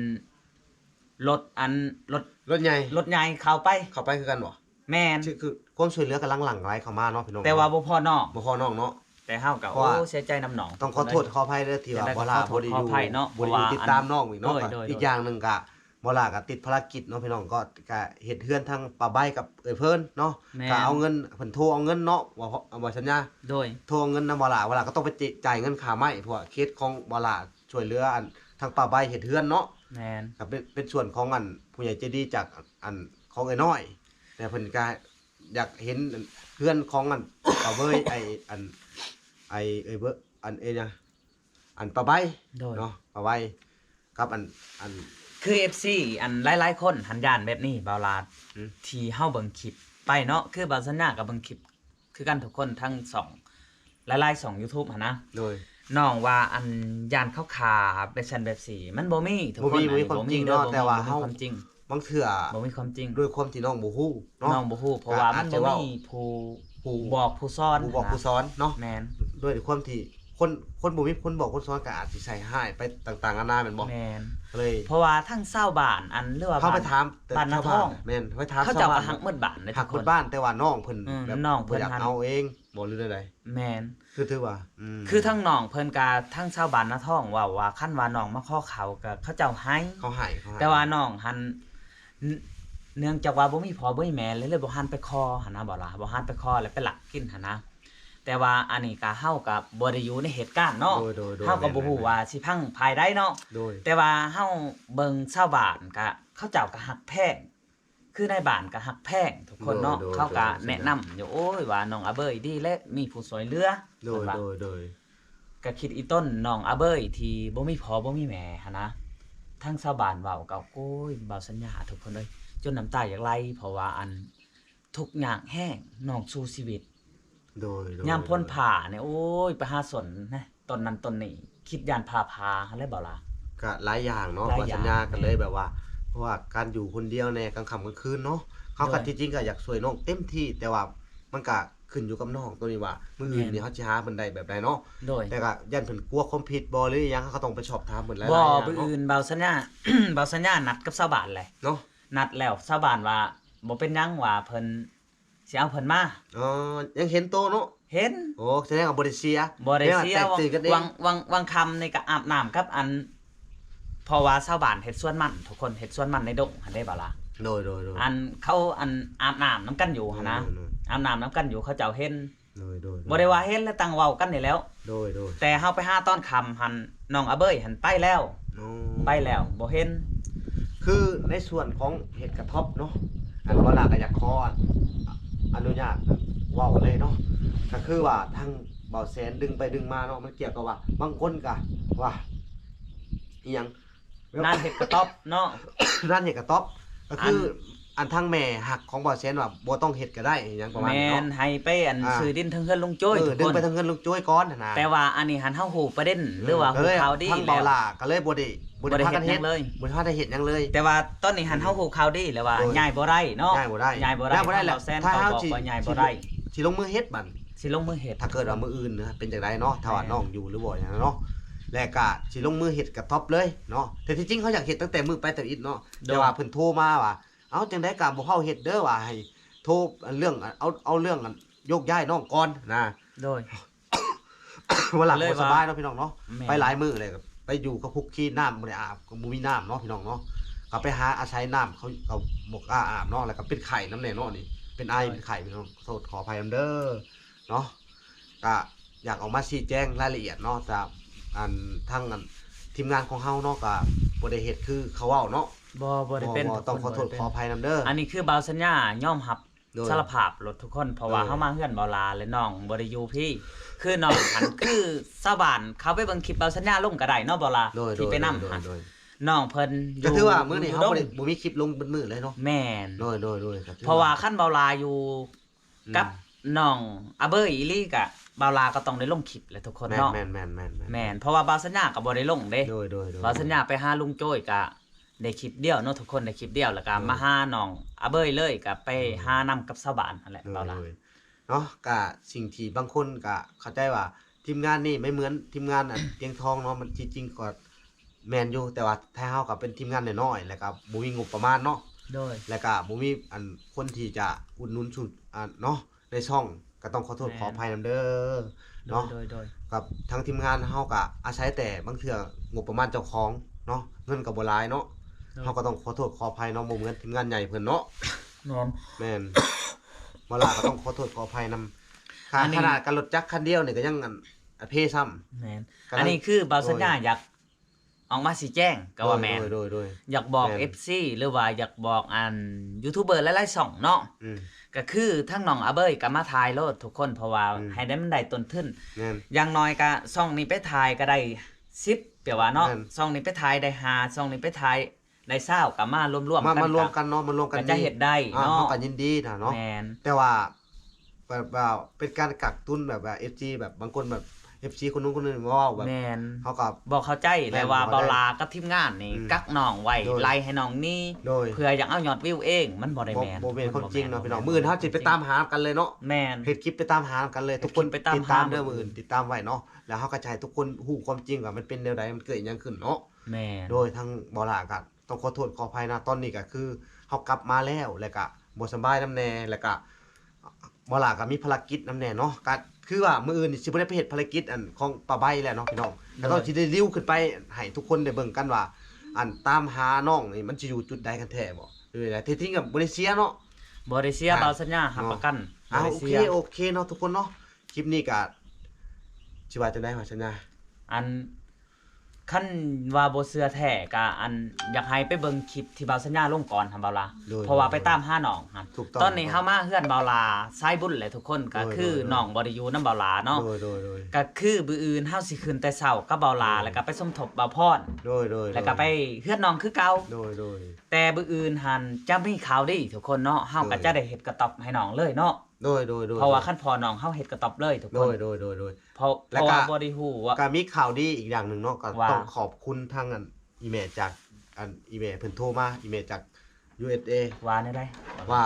ລົດ ອັນ ລົດ ລົດໃຫຍ່ ລົດໃຫຍ່ເຂົ້າໄປ ເຂົ້າໄປຄືກັນບໍ? ແມ່ນ ຄື ຄືຄວາມຊ່ວຍເຫຼືອກຳລັງຫຼັ່ງໄຫຼເຂົ້າມາເນາະພີ່ນ້ອງ ແຕ່ວ່າບໍ່ພໍນ້ອງ ບໍ່ພໍນ້ອງເນາະ ແຕ່ເຮົາກໍ ໂອ້ ເສຍໃຈນຳນ້ອງ ຕ້ອງຂໍໂທດຂໍອະໄພເດີ ທີ່ວ່າ ຈັ່ງໃດກໍ ບໍ່ລາ ຂໍໂທດ ບໍ່ໄດ້ຢູ່ ຂໍອະໄພເນາະ ບໍ່ໄດ້ຢູ່ຕິດຕາມນ້ອງອີກເນາະ ໂດຍ ໂດຍ ອີກຢ່າງໜຶ່ງກໍ ບໍ່ລາກໍຕິດພາລະກິດເນາະພີ່ນ້ອງ ກໍ ກໍເຮັດເຮືອນທາງປ້າໃບກັບເອື້ອຍເພິ່ນເນາະ ແມ່ນ ກໍເອົາເງິນ ເພິ່ນໂທເອົາເງິນເນາະ ວ່າ ວ່າສັນຍາ ໂດຍ ໂທເອົາເງິນນຳບໍ່ລາ ບໍ່ລາກໍຕ້ອງໄປເຈ- ຈ່າຍເງິນຄ່າໄມ້ ເພາະວ່າເຂດຂອງບໍ່ລາ ຊ່ວຍເຫຼືອອັນທາງປ້າໃບເຮັດເຮືອນເນາະ ແມ່ນ ກໍເປັນ ເປັນສ່ວນຂອງອັນຜູ້ໃຫຍ່ໃຈດີຈາກອັນຂອງອ້າຍນ້ອຍ ແຕ່ເພິ່ນກໍຢາກເຫັນອັນເຮືອນຂອງອັນປ້າເບີຍ ໄອ້ອັນ ໄອ້ ເອີຍເບີຍ ອັນ ເອີຍຫຍັງ ອັນປ້າໃບ ໂດຍ ເນາະ ປ້າໃບ ກັບອັນ ອັນ ຄືເອັຟຊີອັນຫຼາຍໆຄົນຫັ້ນຢ້ານແບບນີ້ ບ່າວຫຼ້າ ອືມ ທີ່ເຮົາເບິ່ງຄລິບໄປເນາະ ຄືບ່າວສັນຍາກໍເບິ່ງຄລິບ ຄືກັນທຸກຄົນ ທັງຊ່ອງ ຫຼາຍໆຊ່ອງຢູທູບຫັ້ນນະ ໂດຍ ນ້ອງວ່າອັນຢ້ານເຂົາຂ້າແບບຊັ້ນແບບຊີ້ ມັນບໍ່ມີທຸກຄົນ ບໍ່ມີ ບໍ່ມີຄວາມຈິງເນາະ ແຕ່ວ່າເຮົາ ບໍ່ມີຄວາມຈິງ ບາງເທື່ອ ບໍ່ມີຄວາມຈິງ ດ້ວຍຄວາມທີ່ນ້ອງບໍ່ຮູ້ເນາະ ນ້ອງບໍ່ຮູ້ ເພາະວ່າມັນບໍ່ມີຜູ້ ຜູ້ບອກຜູ້ສອນ ຜູ້ບອກຜູ້ສອນເນາະ ແມ່ນ ດ້ວຍຄວາມທີ່ຄົນ ຄົນບໍ່ມີຄົນບອກຄົນສອນ ກໍອາດຊິໃສ່ຮ້າຍໄປຕ່າງໆນານາແມ່ນບໍ່? ແມ່ນ ເລີຍ ເພາະວ່າທັງຊາວບ້ານ ອັນ ຫຼືວ່າ ເຮົາໄປຖາມ ບ້ານນາທອງ ແມ່ນ ໄປຖາມ ເຂົາເຈົ້າກໍຮັກໝົດບ້ານເດ້ ຮັກໝົດບ້ານ ແຕ່ວ່ານ້ອງເພິ່ນ ອືມ ແບບ ນ້ອງເພິ່ນ ບໍ່ຢາກເອົາເອງ ບໍ່ ຫຼືແນວໃດ? ແມ່ນ ຄືຖືວ່າ ອືມ ຄືທັງນ້ອງເພິ່ນກະ ທັງຊາວບ້ານນາທອງເວົ້າວ່າ ຄັນວ່ານ້ອງມາຂໍເຂົ້າກະ ເຂົາເຈົ້າໃຫ້ ເຂົາໃຫ້ ເຂົາໃຫ້ ແຕ່ວ່ານ້ອງຫັ້ນ ເນື່ອງຈາກວ່າບໍ່ມີພໍ່ບໍ່ມີແມ່ ເລີຍ ເລີຍບໍ່ຫັນໄປຂໍຫັ້ນນະ ບໍ່ລະ ບໍ່ຫັນໄປຂໍ ແລ້ວໄປລັກກິນຫັ້ນນະ ແຕ່ວ່າອັນນີ້ກະ ເຮົາກະບໍ່ໄດ້ຢູ່ໃນເຫດການເນາະ ໂດຍໆໆ ເຮົາກະບໍ່ຮູ້ວ່າຊິພັງຝ່າຍໃດເນາະ ໂດຍ ແຕ່ວ່າເຮົາເບິ່ງຊາວບ້ານກະ ເຂົາເຈົ້າກະຮັກແພງ ຄືນາຍບ້ານກະຮັກແພງທຸກຄົນເນາະ ໂດຍໆ ເຂົາກະແນະນຳຢູ່ ໂອ້ຍ ວ່ານ້ອງອາເບີຍດີແຫຼະ ມີຜູ້ຊ່ວຍເຫຼືອ ໂດຍ ເພິ່ນວ່າ ໂດຍໆ ກະຄິດອີ່ຕົນນ້ອງອາເບີຍທີ່ບໍ່ມີພໍ່ບໍ່ມີແມ່ຫັ້ນນະ ທາງຊາວບ້ານເວົ້າກະ ໂອ້ຍ ບ່າວສັນຍາ ທຸກຄົນເອີຍ ຈົນນ້ຳຕາຢາກໄຫຼ ເພາະວ່າອັນ ທຸກຍາກແຮງ ນ້ອງສູ້ຊີວິດ ໂດຍໆ ຍາມຝົນຟ້ານີ້ ໂອ້ຍ ໄປຫາສົນນະ ຕົ້ນນັ້ນຕົ້ນນີ້ ຄິດຢ້ານຟ້າຜ່າຫັ້ນແຫຼະ ບ່າວຫຼ້າ ກະຫຼາຍຢ່າງເນາະ ຫຼາຍຢ່າງ ບ່າວສັນຍາ ກະເລີຍແບບວ່າ ເພາະວ່າການຢູ່ຄົນດຽວແດ່ ກາງຄ່ຳກາງຄືນເນາະ ເຮົາກະ ໂດຍ ທີ່ຈິງກະຢາກຊ່ວຍນ້ອງເຕັມທີ່ ແຕ່ວ່າມັນກະຂຶ້ນຢູ່ກັບນ້ອງໂຕນີ້ວ່າ ມື້ອື່ນນີ້ ແມ່ນ ເຮົາຊິຫາເພິ່ນໄດ້ແບບໃດເນາະ ໂດຍ ແຕ່ກະຢ້ານເພິ່ນກົວຄວາມຜິດບໍ່ ຫຼືອີ່ຫຍັງ ເຮົາກະຕ້ອງໄປສອບຖາມເພິ່ນຫຼາຍໆຢ່າງເນາະ ມື້ອື່ນບ່າວສັນຍາ ບ່າວສັນຍານັດກັບຊາວບ້ານແຫຼະ ເນາະ ນັດແລ້ວ ຊາວບ້ານວ່າບໍ່ເປັນຫຍັງ ວ່າເພິ່ນ ຊິເອົາເພິ່ນມາ ອໍ ຍັງເຫັນໂຕເນາະ ເຫັນ ໂອ້ ສະແດງວ່າບໍ່ໄດ້ເສຍ ບໍ່ໄດ້ເສຍ ແຕ່ວ່າແຕກຕື່ນກັນເອງ ຫວ່າງ ຫວ່າງ ຫວ່າງຄ່ຳນີ້ກະອາບນ້ຳກັບອັນ ເພາະວ່າຊາວບ້ານເຮັດສວນມັນ ທຸກຄົນເຮັດສວນມັນໃນດົງຫັ້ນເດ້ ບ່າວຫຼ້າ ໂດຍໆໆ ອັນເຂົາອັນອາບນ້ຳນຳກັນຢູ່ຫັ້ນນະ ໂດຍໆ ອາບນ້ຳນຳກັນຢູ່ ເຂົາເຈົ້າເຫັນ ໂດຍໆໆ ບໍ່ໄດ້ວ່າເຫັນແລ້ວ ຕັ້ງເວົ້າກັນນີ້ແລ້ວ ໂດຍໆ ແຕ່ເຮົາໄປຫາຕອນຄ່ຳຫັ້ນ ນ້ອງອາເບີຍຫັ້ນໄປແລ້ວ ອໍ ໄປແລ້ວ ບໍ່ເຫັນ ຄືໃນສ່ວນຂອງເຫດກະທົບເນາະ ອັນ ບ່າວຫຼ້າກະຢາກຂໍອະນຸຍາດເວົ້າເລີຍເນາະ ກະຄືວ່າທາງບ່າວແສນດຶງໄປດຶງມາເນາະ ມັນກ່ຽວກັບວ່າ ບາງຄົນກະວ່າ ອີ່ຫຍັງ ງານເຫດກະຕັອບເນາະ ງານເຫດກະຕັອບ ກະຄື ອັນ ອັນທາງແມ່ຮັກຂອງບ່າວແສນວ່າບໍ່ຕ້ອງເຮັດກະໄດ້ ຫຍັງປະມານນີ້ເນາະ ແມ່ນ ໃຫ້ໄປອັນ ອ່າ ຊື້ດິນທາງເຮືອນລຸງໂຈ້ຍ ເອີ ດຶງໄປທາງເຮືອນລຸງໂຈ້ຍກ່ອນຫັ້ນນະ ແຕ່ວ່າອັນນີ້ຫັ້ນເຮົາຮູ້ປະເດັນ ເອີ ຫຼືວ່າຮູ້ຂ່າວດີ ທາງບ່າວຫຼ້າກະເລີຍບໍ່ໄດ້ ບໍ່ໄດ້ພາກັນເຮັດ ບໍ່ໄດ້ພາກັນເຮັດຫຍັງເລີຍ ແຕ່ວ່າຕອນນີ້ຫັ້ນ ອືມ ເຮົາຮູ້ຂ່າວດີແລ້ວວ່າ ໂດຍ ຍ້າຍບໍ່ໄດ້ເນາະ ຍ້າຍບໍ່ໄດ້ ຍ້າຍບໍ່ໄດ້ ບ່າວແສນ ເຂົາບອກວ່າຍ້າຍບໍ່ໄດ້ ຊິລົງມືເຮັດບັດ ຊິລົງມືເຮັດ ຖ້າເກີດວ່າມື້ອື່ນເປັນຈັ່ງໃດເນາະ ຖ້າວ່າ ແມ່ນ ນ້ອງຢູ່ຫຼືບໍ່ຫຍັງເນາະ ແລະກະຊິລົງມືເຮັດກະຕັອບເລີຍເນາະ ແຕ່ທີ່ຈິງເຮົາຢາກເຮັດຕັ້ງແຕ່ມື້ໄປຕາວອິດເນາະ ໂດຍ ແຕ່ວ່າເພິ່ນໂທມາວ່າ ເອົ້າ ຈັ່ງໃດກະບໍ່ຟ້າວເຮັດເດີ ວ່າໃຫ້ໂທ ອັນ ເລື່ອງ ເອົາ ເອົາເລື່ອງ ອັນ ໂຍກຍ້າຍນ້ອງກ່ອນນະ ໂດຍ ເວລາບໍ່ສະບາຍເນາະ ພີ່ນ້ອງເນາະ ແມ່ນ ໄປຫຼາຍມື້ແລ້ວ ໄປຢູ່ກັບຄຸກຄີ ນ້ຳບໍ່ໄດ້ອາບ ກະບໍ່ມີນ້ຳເນາະ ພີ່ນ້ອງເນາະ ກະໄປຫາອາໄສນ້ຳ ເຂົາກະບໍ່ກ້າອາບເນາະ ແລ້ວກະເປັນໄຂ້ນຳແດ່ເນາະ ນີ້ເປັນໄອ ໂດຍ ເປັນໄຂ້ ພີ່ນ້ອງ ຂໍໂທດຂໍອະໄພນຳເດີ ເນາະ ກະຢາກອອກມາຊີ້ແຈງລາຍລະອຽດເນາະ ຈາກ ອັນ ທາງ ອັນ ທີມງານຂອງເຮົາເນາະ ກະບໍ່ໄດ້ເຮັດຄືເຂົາເວົ້າເນາະ ບໍ່ ບໍ່ໄດ້ເປັນ ຕ້ອງຂໍໂທດຂໍອະໄພນຳເດີ ອັນນີ້ຄືບ່າວສັນຍາຍອມຮັບ ໂດຍ ສາລະພາບໂລດທຸກຄົນ ເພາະວ່າ ໂດຍ ເຮົາມາເຮືອນບ່າວຫຼ້າ ແລະນ້ອງບໍ່ໄດ້ຢູ່ພີ້ ຄືນ້ອງຫັ້ນ ຄືຊາວບ້ານເຂົ້າໄປເບິ່ງຄລິບບ່າວສັນຍາລົງກະໄດ້ເນາະ ບ່າວຫຼ້າ ໂດຍ ທີ່ໄປນຳຫັ້ນ ໂດຍ ໂດຍ ນ້ອງເພິ່ນ ກະຖືວ່າມື້ນີ້ເຮົາບໍ່ໄດ້ ບໍ່ມີຄລິບລົງເບິດມື້ເລີຍເນາະ ແມ່ນ ໂດຍ ໂດຍ ໂດຍ ກະຖືວ່າ ເພາະວ່າຄັນບ່າວຫຼ້າຢູ່ ອືມ ກັບນ້ອງອາເບີຍອີ່ຫຼີກະ ບ່າວຫຼ້າກະຕ້ອງໄດ້ລົງຄລິບແຫຼະທຸກຄົນເນາະ ແມ່ນໆໆໆ ແມ່ນ ເພາະວ່າບ່າວສັນຍາກະບໍ່ໄດ້ລົງເດ້ ໂດຍໆໆ ບ່າວສັນຍາໄປຫາລຸງໂຈ້ຍກະໄດ້ຄລິບດຽວເນາະ ທຸກຄົນໄດ້ຄລິບດຽວ ແລ້ວກະ ໂດຍ ມາຫານ້ອງອາເບີຍເລີຍ ກະໄປ ໂດຍ ຫານຳກັບຊາວບ້ານຫັ້ນແຫຼະ ໂດຍ ບ່າວຫຼ້າ ໂດຍ ເນາະ ກະສິ່ງທີ່ບາງຄົນກະເຂົ້າໃຈວ່າທີມງານນີ້ໄມ່ເໝືອນທີມງານ ອັນ ຕຽງທອງເນາະ ມັນທີ່ຈິງກະ ແມ່ນຢູ່ ແຕ່ວ່າໄທເຮົາກະເປັນທີມງານນ້ອຍໆ ແລ້ວກະບໍ່ມີງົບປະມານເນາະ ໂດຍ ແລ້ວກະບໍ່ມີ ອັນ ຄົນທີ່ຈະອຸດໜູນຊຸ ອັນ ເນາະ ໃນຊ່ອງ ກະຕ້ອງຂໍໂທດ ແມ່ນ ຂໍອະໄພນຳເດີ ໂດຍ ເນາະ ໂດຍ ໂດຍ ກັບທາງທີມງານເຮົາກະອາໄສແຕ່ບາງເທື່ອງົບປະມານເຈົ້າຂອງເນາະ ເງິນກະບໍ່ຫຼາຍເນາະ ໂດຍ ເຮົາກະຕ້ອງຂໍໂທດຂໍອະໄພເນາະ ບໍ່ເໝືອນທີມງານໃຫຍ່ເພິ່ນເນາະ ແມ່ນ ແມ່ນ ບ່າວຫຼ້າກະຕ້ອງຂໍໂທດຂໍອະໄພນຳ ຂະໜາດການລົດຈັກຄັນດຽວນີ້ກະຍັງ ອັນ ອະເພຊ້ຳ ແມ່ນ ອັນນີ້ຄືບ່າວສັນຍາ ໂດຍ ຢາກ ອອກມາຊີ້ແຈງກະວ່າແມ່ນ ໂດຍ ໂດຍ ໂດຍ ຢາກບອກ ແມ່ນ ເອັຟຊີ ຫຼືວ່າຢາກບອກ ອັນ ຢູທູບເບີຫຼາຍໆຊ່ອງເນາະ ອືມ ກະຄືທາງນ້ອງອາເບີຍກະມາຖ່າຍໂລດທຸກຄົນ ເພາະວ່າ ອືມ ໃຫ້ໄດ້ ມັນໄດ້ຕົ້ນທຶນ ແມ່ນ ຢ່າງໜ້ອຍກະຊ່ອງນີ້ໄປຖ່າຍກະໄດ້ສິບ ແປວ່າເນາະ ແມ່ນ ຊ່ອງນີ້ໄປຖ່າຍໄດ້ຫ້າ ຊ່ອງນີ້ໄປຖ່າຍໄດ້ຊາວ ກະມາລວມໆ ມາ ກັນ ມາລວມກັນເນາະ ມາລວມກັນ ກະຈະເຮັດໄດ້ເນາະ ເຮົາກະຍິນດີນະເນາະ ແມ່ນ ແຕ່ວ່າ ແບບວ່າເປັນການກັກຕຸນ ແບບວ່າເອັຟຊີ ແບບບາງຄົນແບບເອັຟຊີຄົນໜຶ່ງຄົນໜຶ່ງມາເວົ້າແບບ ແມ່ນ ເຮົາກະບໍ່ເຂົ້າໃຈ ແລະວ່າບ່າວຫຼ້າກັບທີມງານນີ້ ອືມ ກັກນ້ອງໄວ້ ໂດຍ ໄລ່ໃຫ້ນ້ອງໜີ ໂດຍ ເພື່ອຢາກເອົາຍອດວິວເອງ ມັນບໍ່ໄດ້ແມ່ນ ບໍ່ ບໍ່ແມ່ນຄວາມຈິງເນາະ ມັນບໍ່ແມ່ນ ພີ່ນ້ອງ ມື້ອື່ນເຮົາຊິໄປຕາມຫາກັນເລີຍເນາະ ແມ່ນ ເຮັດຄລິບໄປຕາມຫາກັນເລີຍ ທຸກຄົນຕິດຕາມເດີ ມື້ອື່ນຕິດຕາມໄວ້ເນາະ ແລ້ວເຮົາກະຈະໃຫ້ທຸກຄົນຮູ້ຄວາມຈິງວ່າມັນເປັນແນວໃດ ມັນເກີດຫຍັງຂຶ້ນເນາະ ແມ່ນ ໂດຍທາງບ່າວຫຼ້າກະ ຕ້ອງຂໍໂທດຂໍອະໄພນະ ຕອນນີ້ກະຄືເຮົາກັບມາແລ້ວ ແລ້ວກະບໍ່ສະບາຍນຳແດ່ ແລ້ວກະບ່າວຫຼ້າກະມີພາລະກິດນຳແດ່ເນາະ ກະຄືວ່າມື້ອື່ນນີ້ຊິບໍ່ໄດ້ໄປເຮັດພາລະກິດ ອັນ ຂອງປ້າໃບແລ້ວເນາະ ພີ່ນ້ອງ ໂດຍ ກະຕ້ອງຊິໄດ້ລິວຂຶ້ນໄປໃຫ້ທຸກຄົນໄດ້ເບິ່ງກັນວ່າ ອັນ ຕາມຫານ້ອງນີ້ມັນຊິຢູ່ຈຸດໃດກັນແທ້ບໍ່ ຫຼືໃດ ແທ້ຈິງກະບໍ່ໄດ້ເສຍເນາະ ບໍ່ໄດ້ເສຍ ອ່າ ບ່າວສັນຍາຮັບປະກັນ ເນາະ ອ່າ ບໍ່ໄດ້ເສຍ ໂອເຄ ໂອເຄເນາະ ທຸກຄົນເນາະ ຄລິບນີ້ກະ ຊິວ່າຈັ່ງໃດຫວາ ສັນຍາ? ອັນ ຄັນວ່າບໍ່ເຊື່ອແທ້ກະ ອັນ ຢາກໃຫ້ໄປເບິ່ງຄລິບທີ່ບ່າວສັນຍາລົງກ່ອນຫັ້ນ ບ່າວຫຼ້າ. ໂດຍ ເພາະວ່າໄປຕາມຫານ້ອງຫັ້ນ. ຖືກຕ້ອງ ຕອນນີ້ເຮົາມາເຮືອນບ່າວຫຼ້າສາຍບຸນແຫຼະທຸກຄົນ ກະຄື ໂດຍ ໂດຍ ນ້ອງບໍ່ໄດ້ຢູ່ນຳບ່າວຫຼ້າເນາະ. ໂດຍ ໂດຍ ໂດຍ ກະຄືມື້ອື່ນເຮົາຊິຂຶ້ນແຕ່ເຊົ້າກັບບ່າວຫຼ້າ ໂດຍ ແລ້ວກະໄປສົມທົບບ່າວພອນ. ໂດຍ ໂດຍ ແລ້ວກະໄປເຮືອນນ້ອງຄືເກົ່າ. ໂດຍ ໂດຍ ແຕ່ມື້ອື່ນຫັ້ນຈະມີຂ່າວດີທຸກຄົນເນາະ ເຮົາກະ ໂດຍ ຈະໄດ້ເຮັດກະຕ໊ອບໃຫ້ນ້ອງເລີຍເນາະ. ໂດຍ ໂດຍ ໂດຍ ເພາະວ່າຄັນພໍ່ນ້ອງເຮົາເຮັດກະຕ໊ອບເລີຍທຸກຄົນ. ໂດຍ ໂດຍ ໂດຍ ໂດຍ ເພາະ ເພາະວ່າບໍ່ໄດ້ຮູ້ວ່າ ກະມີຂ່າວດີອີກຢ່າງໜຶ່ງເນາະ ກະ ວ່າ ຕ້ອງຂອບຄຸນທາງອັນ ອີ່ແມ່ຈາກ ອັນ ອີ່ແມ່ເພິ່ນໂທມາ ອີ່ແມ່ຈາກ ຢູເອສເອ ວ່າແນວໃດ? ວ່າ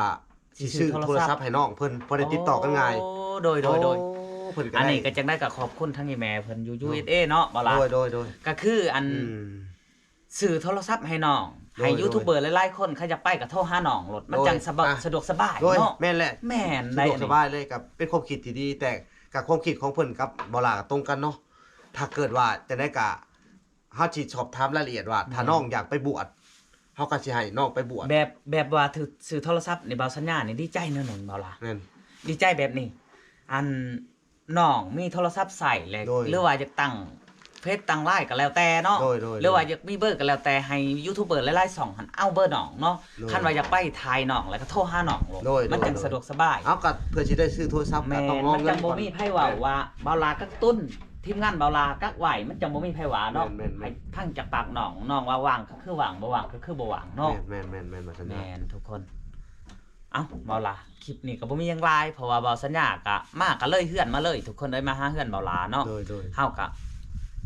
ຊິຊື້ໂທລະສັບໃຫ້ນ້ອງເພິ່ນ ພໍໄດ້ຕິດຕໍ່ກັນງ່າຍ. ໂອ້ ໂດຍ ໂດຍ ໂດຍ ໂອ້ ເພິ່ນກະ ອັນນີ້ກະຈັ່ງໃດກະຂອບຄຸນທາງອີ່ແມ່ເພິ່ນຢູ່ ຢູເອສເອ ເນາະ ບ່າວຫຼ້າ. ໂດຍ ໂດຍ ໂດຍ ກະຄືອັນ ອືມ ຊື້ໂທລະສັບໃຫ້ນ້ອງ ໂດຍ ໃຫ້ ໂດຍ ຢູທູບເບີຫຼາຍໆຄົນ ຄັນຢາກໄປກະໂທຫານ້ອງໂລດ ມັນ ໂດຍ ຈັ່ງສະບາຍ ອ່ະ ສະດວກສະບາຍ ໂດຍ ເນາະ. ແມ່ນແຫຼະ ແມ່ນ ສະດວກສະບາຍເລີຍ ກະເປັນຄວາມຄິດທີ່ດີ ແຕ່ກະຄວາມຄິດຂອງເພິ່ນກັບບ່າວຫຼ້າກະຕົງກັນເນາະ. ຖ້າເກີດວ່າຈັ່ງໃດກະ ເຮົາຊິສອບຖາມລາຍລະອຽດວ່າ ແມ່ນ ຖ້ານ້ອງຢາກໄປບວດ ເຮົາກະຊິໃຫ້ນ້ອງໄປບວດ ແບບ ແບບວ່າຖືກຊື້ໂທລະສັບນີ້ ບ່າວສັນຍານີ້ດີໃຈແນວໜຶ່ງ ບ່າວຫຼ້າ. ແມ່ນ ດີໃຈແບບນີ້ ອັນ ນ້ອງມີໂທລະສັບໃຊ້ແລ້ວ ໂດຍ ຫຼືວ່າຢາກຕັ້ງເຟສຕັ້ງລາຍກະແລ້ວແຕ່ເນາະ. ໂດຍ ໂດຍ ຫຼືວ່າ ໂດຍ ຢາກມີເບີກະແລ້ວແຕ່ ໃຫ້ຢູທູບເບີຫຼາຍໆຊ່ອງຫັ້ນເອົາເບີນ້ອງເນາະ. ໂດຍ ຄັນວ່າຢາກໄປຖ່າຍນ້ອງແລ້ວກະໂທຫານ້ອງໂລດ ໂດຍ ມັນຈັ່ງ ໂດຍ ສະດວກສະບາຍ. ເອົາ ກະເພື່ອຊິໄດ້ຊື້ໂທລະສັບ ແມ່ນ ກະຕ້ອງລອງ ມັນຈັ່ງບໍ່ມີໃຜເວົ້າວ່າບ່າວຫຼ້າກັກຕຸນ ທີມງານບ່າວຫຼ້າກັກໄວ້ ມັນຈັ່ງບໍ່ມີໃຜວ່າເນາະ. ແມ່ນ ແມ່ນ ໃຫ້ຟັງຈາກປາກນ້ອງ ນ້ອງວ່າວ່າງກະຄືວ່າງ ບໍ່ວ່າງກະຄືບໍ່ວ່າງເນາະ. ແມ່ນ ແມ່ນ ແມ່ນ ແມ່ນ ວ່າຊັ້ນນະ. ແມ່ນທຸກຄົນ. ເອົ້າ ບ່າວຫຼ້າ ຄລິບນີ້ກະບໍ່ມີຫຍັງຫຼາຍ ເພາະວ່າບ່າວສັນຍາກະມາກະເລີຍເຮືອນມາເລີຍ ທຸກຄົນເອີຍ ມາຫາເຮືອນບ່າວຫຼ້າເນາະ. ໂດຍ ໂດຍ ເຮົາກະ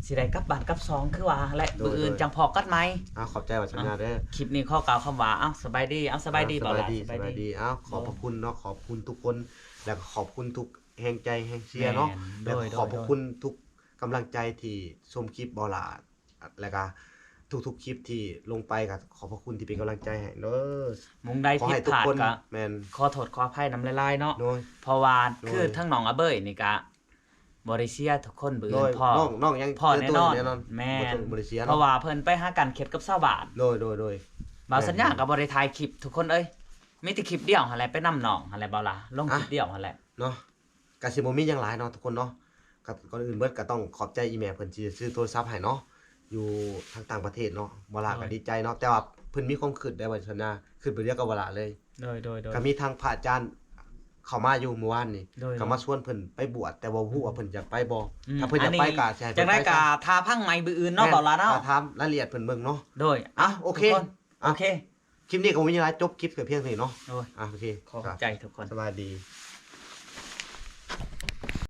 ຊິໄດ້ກັບບ້ານກັບຊ່ອງຄືວ່າແຫຼະ. ໂດຍ ມື້ອື່ນ ໂດຍ ຈັ່ງພໍ້ກັນໃໝ່. ເອົາ ຂອບໃຈບ່າວສັນຍາເດີ. ເອົ້າ ຄລິບນີ້ຂໍກ່າວຄຳວ່າ ເອົ້າ ສະບາຍດີ ເອົາ ສະບາຍດີ ເອົ້າ ບ່າວຫຼ້າ ສະບາຍດີ ສະບາຍດີ ສະບາຍດີ. ເອົ້າ ຂອບພະຄຸນເນາະ ຂອບຄຸນທຸກຄົນ ແລ້ວກະຂອບຄຸນທຸກແຮງໃຈແຮງເຊຍເນາະ. ແມ່ນ ແລ້ວກະ ໂດຍ ຂອບພະຄຸນ ໂດຍ ໂດຍ ທຸກກຳລັງໃຈທີ່ຊົມຄລິບບ່າວຫຼ້າ ແລ້ວກະທຸກໆຄລິບທີ່ລົງໄປ ກະຂອບພະຄຸນທີ່ເປັນກຳລັງໃຈໃຫ້ເດີ. ມຸງໃດຜິດພາດກະ ແມ່ນ ຂໍໂທດຂໍອະໄພນຳຫຼາຍໆເນາະ. ໂດຍ ເພາະວ່າ ໂດຍ ຄືທາງນ້ອງອາເບີຍນີ້ກະບໍ່ໄດ້ເຊຍທຸກຄົນ ມື້ອື່ນພໍ້ ນ້ອງ ນ້ອງຍັງພໍ້ແນ່ນອນ ແນ່ນອນ. ແມ່ນ ບໍ່ໄດ້ເຊຍເນາະ ເພາະວ່າເພິ່ນໄປຫາການເຂດກັບຊາວບ້ານ. ໂດຍ ໂດຍ ໂດຍ ບ່າວສັນຍາກະບໍ່ໄດ້ຖ່າຍຄລິບທຸກຄົນເອີຍ ມີແຕ່ຄລິບດຽວຫັ້ນແຫຼະ ໄປນຳນ້ອງຫັ້ນແຫຼະ ບ່າວຫຼ້າ ລົງຄລິບ ອ່ະ ດຽວຫັ້ນແຫຼະເນາະ. ກະຊິບໍ່ມີຫຍັງຫຼາຍເນາະທຸກຄົນເນາະ. ກະ ກ່ອນອື່ນເບິດກະຕ້ອງຂອບໃຈອີ່ແມ່ເພິ່ນທີ່ຊື້ໂທລະສັບໃຫ້ເນາະ ຢູ່ທາງຕ່າງປະເທດເນາະ. ບ່າວຫຼ້າກະ ໂດຍ ດີໃຈເນາະ ແຕ່ວ່າເພິ່ນມີຄວາມຄິດໄດ້ ບ່າວສັນຍາ ຄິດໄປດຽວກັບບ່າວຫຼ້າເລີຍ. ໂດຍ ໂດຍ ໂດຍ ກະມີທາງພະອາຈານເຂົ້າມາຢູ່ມື້ວານນີ້ ໂດຍ ກະມາຊວນເພິ່ນໄປບວດ ແຕ່ບໍ່ຮູ້ວ່າເພິ່ນຢາກໄປບໍ່. ອືມ ຖ້າເພິ່ນຢາກໄປກະຊິໃຫ້ເພິ່ນໄປ ຈັ່ງໃດກະຖ້າຟັງໃໝ່ມື້ອື່ນເນາະ ບ່າວຫຼ້າເນາະ ຖ້າຖາມລາຍລະອຽດເພິ່ນເບິ່ງເນາະ. ໂດຍ ອ່ະ ໂອເຄ ທຸກຄົນ ອ່ະ ໂອເຄ ຄລິບນີ້ກະບໍ່ມີຫຍັງຫຼາຍ ຈົບຄລິບກະພຽງເທົ່ານີ້ເນາະ. ໂດຍ ອ່ະ ໂອເຄ ຂອບໃຈທຸກຄົນ ສະບາຍດີ.